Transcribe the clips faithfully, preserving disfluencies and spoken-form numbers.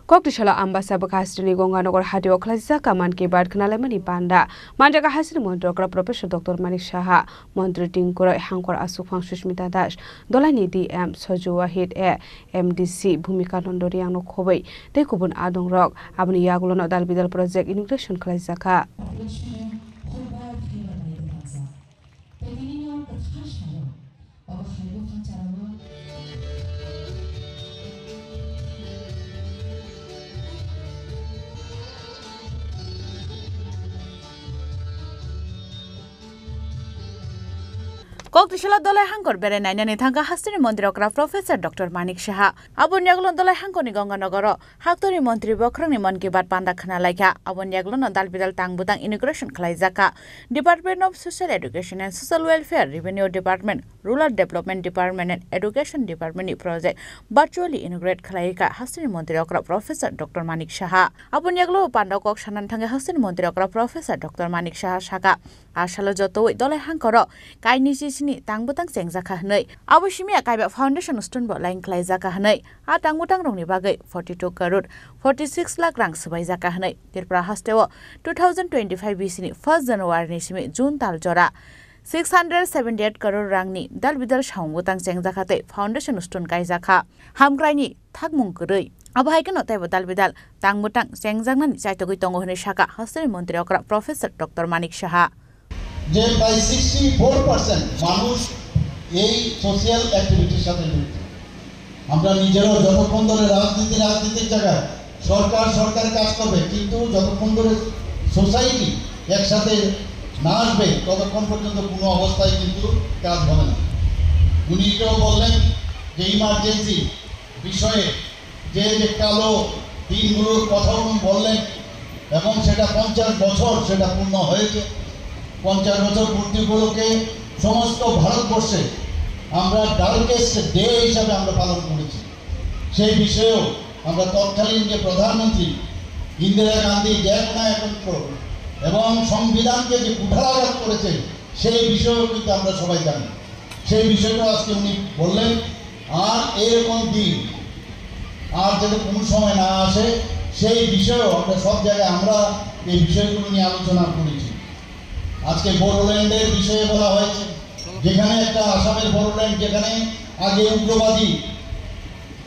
Kok tisalo Ambasa bwkha hasteni Gonganagar hatio khwlaijak Mann Ki Baat khwnalaimani panda. Manjak hasteni montri okra Professor Doctor Manik Saha, montri tingkuroi hangkor aswkphang Sushmita Das, dolaini D M Soju Wahid, A M D C Bhumika Nondo Riyangno khobwi tei kubun adongrok. Aboni yagulono dal bidal project inauguration khwlaijakha. Kok tisala dolai hangkor berai nainani thangkha hasteni montri okra Professor Doctor Manik Saha. Aboni yagulo dolai hangkorni Ganga Nogoro Haktorni montri bokhorokni Mann Ki Baat panda khwnalaikha. Aboni yagulono dal bidal tang bwtang inauguration khwlaijakha. Department of Social Education and Social Welfare, Revenue Department, Rural Development Department and Education Department ni project virtually inaugurate khwlaikha hasteni montri okra Professor Doctor Manik Saha. Aboni yagulo panda kok sanani thangkha hasteni montri okra Professor Doctor Manik Saha saka, a salo jotoi dolai hangkoro kainwi sisini tang bwtang chengjakha hwnwi. Abo simi ya kaiba foundation stone bo line khwlaijakha hwnwi. A tang bwtang rokni bagwi forty two crore forty six lakh rang swbaijak ka hwnwi Tripura hasteo two thousand twenty five bisini first January ni simi June tal jora six hundred seventy eight crore rangni dal bidal samung bwtang chengjakha tei foundation stone kaijakha hamkraini thakmung kwrwi. Abo hai kheno teibo dal bidal tang bwtang chengjaknani chaitogwi tongo hwnwi sakha hasteni montri okra Professor Doctor Manik Saha. যে প্রায় sixty four percent মানুষ এই সোশ্যাল অ্যাক্টিভিটির সাথে জড়িত। আমরা নিজেরাও যতক্ষণ ধরে রাজনীতি রাজনীতির জায়গায়, সরকার সরকারের কাজ করবে, কিন্তু যতক্ষণ ধরে সোসাইটি একসাথে না আসবে, ততক্ষণ পর্যন্ত কোনো অবস্থায় কিন্তু কাজ হবে না। উনি এটাও বললেন যে ইমার্জেন্সি বিষয়ে যে, যে কালো দিনগুলোর কথা উনি বললেন এবং সেটা পঞ্চাশ বছর সেটা পূর্ণ হয়েছে। পঞ্চাশ বছর পূর্তি উপলক্ষে সমস্ত ভারতবর্ষে আমরা ডার্কেস্ট ডে হিসাবে আমরা পালন করেছি। সেই বিষয়েও আমরা তৎকালীন যে প্রধানমন্ত্রী ইন্দিরা গান্ধী যে কোনো একত্র এবং সংবিধানকে যে কুঠারাঘাত করেছে, সেই বিষয়েও কিন্তু আমরা সবাই জানি। সেই বিষয়টা আজকে উনি বললেন। আর এরকম দিন আর যাতে কোনো সময় না আসে, সেই বিষয়েও আমরা সব জায়গায় আমরা এই বিষয়গুলো নিয়ে আলোচনা করেছি। আজকে বোডোল্যান্ডের বিষয়ে বলা হয়েছে, যেখানে একটা আসামের বোডোল্যান্ড, যেখানে আগে উগ্রবাদী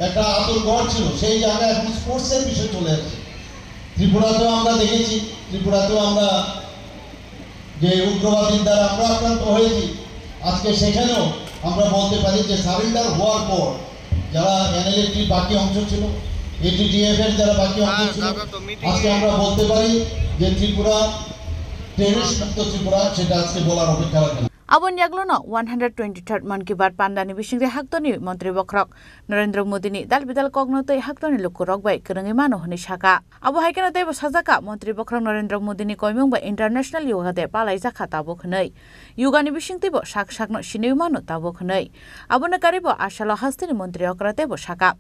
একটা আতুরঘর ছিল, সেই জায়গায় এখন স্পোর্টসের বিষয় চলে আসছে। ত্রিপুরাতেও আমরা দেখেছি, ত্রিপুরাতেও আমরা যে উগ্রবাদীর দ্বারা আমরা আক্রান্ত হয়েছি, আজকে সেখানেও আমরা বলতে পারি যে সারেন্ডার হওয়ার পর যারা এনএলএফটির বাকি অংশ ছিল, এটিটিএফ এর যারা বাকি অংশ ছিল, আজকে আমরা বলতে পারি যে ত্রিপুরা টেররিস্ট মুক্ত ত্রিপুরা, সেটা আজকে বলার অপেক্ষা রাখে না। Aboni yaglono one hundred twenty-third Mann Ki Baat pandani bisingtwi haktorni montri bokhorok Narendra Modini dal bidal kokno tei haktorni lukurok bai kwrwngwi mano hwnwi sakha. Abo hai kheno teibo sajak kha, montri bokhorok Narendra Modini koimung bai International Yoga Day palaijak kha tabuk hwnwi. Yoga ni bisingtwibo sak sakno sinwi mano tabuk hwnwi. Abono karwibo asalo hasteni montri okra teibo sakha,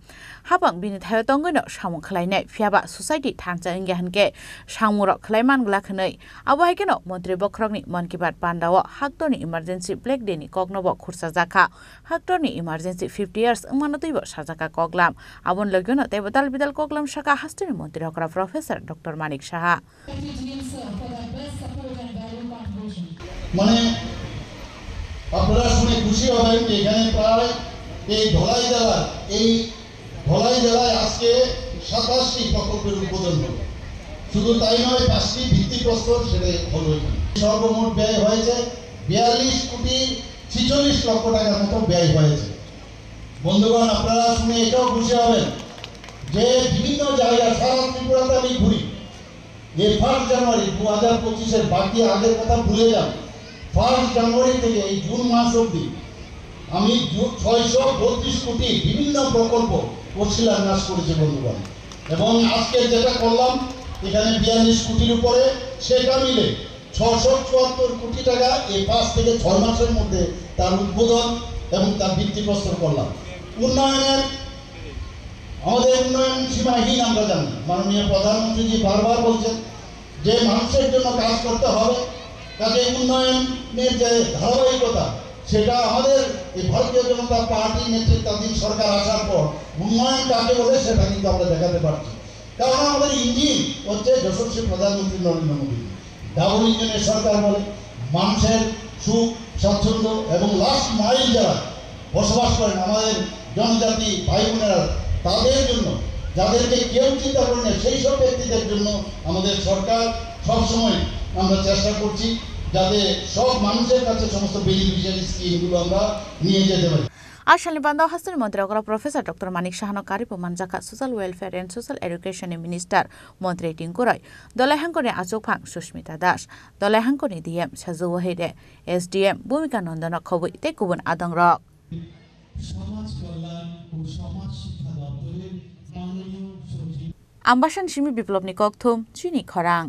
hapang bini thaio tongwino samung khlainai, phiyaba society thansa wngya hwnkhe samungrok khlai man glak hwnwi. Abo hai kheno montri bokhorokni Mann Ki Baat pandao haktorni emergency Black Day ni koknobo khursajak kha. Haktorni emergency fifty years wngmano twibo sajak kha koklam. Aboni logiono teibo dal bidal koklam sakha hasteni montri okra Professor Doctor Manik Saha. মানে, আপনারা শুনে খুশি হবেন যে এখানে প্রায় এই ধলাই জেলার, এই ধলাই জেলায় আজকে সাতাশটি প্রকল্পের উদ্বোধন হলো। শুধু তাই নয়, পাঁচটি ভিত্তিপ্রস্তর সেটা হলো এখানে। সর্বমোট ব্যয় হয়েছে বিয়াল্লিশ কোটি ছেচল্লিশ লক্ষ টাকার মতো ব্যয় হয়েছে। বন্ধুগণ, আপনারা শুনে এটাও খুশি হবেন যে বিভিন্ন জায়গা সারা ত্রিপুরাতে আমি ঘুরি, এই ফার্স্ট জানুয়ারি দু হাজার পঁচিশের বাকি আগের কথা ভুলে যান। ফার্স্ট জানুয়ারি থেকে এই জুন মাস অবধি আমি জু-, ছয়শো বত্রিশ কোটি বিভিন্ন প্রকল্প ও শিলান্যাস করেছি বন্ধুগণ। এবং আজকে যেটা করলাম এখানে বিয়াল্লিশ কোটির উপরে, সেটা মিলে ছশো চুয়াত্তর কোটি টাকা এই পাঁচ থেকে ছয় মাসের মধ্যে তার উদ্বোধন এবং তার ভিত্তিপ্রস্তর করলাম। উন্নয়নের আমাদের উন্নয়ন সীমাহীন আমরা জানি। মাননীয় প্রধানমন্ত্রীজি বারবার বলছেন যে মানুষের জন্য কাজ করতে হবে, কাজে উন্নয়নের যে ধারাবাহিকতা, সেটা আমাদের এই ভারতীয় জনতা পার্টি নেতৃত্বাধীন সরকার আসার পর উন্নয়ন কাকে বলে সেটা কিন্তু আমরা দেখাতে পারছি। কারণ আমাদের ইঞ্জিন হচ্ছে যশস্বী প্রধানমন্ত্রী নরেন্দ্র মোদী। ডাবল ইঞ্জিনের সরকার বলে মানুষের সুখ, স্বাচ্ছন্দ্য এবং লাস্ট মাইল যারা বসবাস করেন, আমাদের জনজাতি ভাই বোনেরা, তাদের জন্য, যাদেরকে কেউ চিন্তা করে না, সেই সব ব্যক্তিদের জন্য আমাদের সরকার সবসময় আমরা চেষ্টা করছি যাতে সব মানুষের কাছে সমস্ত বেনিফিশিয়ারি স্কিমগুলো আমরা নিয়ে যেতে পারি। A salni banda o hasteni montri okra Professor Doctor Manik Sahano karipo manjakha Social Welfare and Social Education ni Minister Montri Tingkuroi, Dolai Hangkoni Achukphang Sushmita Das, Dolai Hangkoni D M Sajuo Heire, S D M Bhumika Nandana Khobui tei kubun adongrok. সমাজ কল্যাণ ও সমাজ শিক্ষা দপ্তরের মাননীয় সচিব। Ambasani simi Biplobni kokthum chini khorang.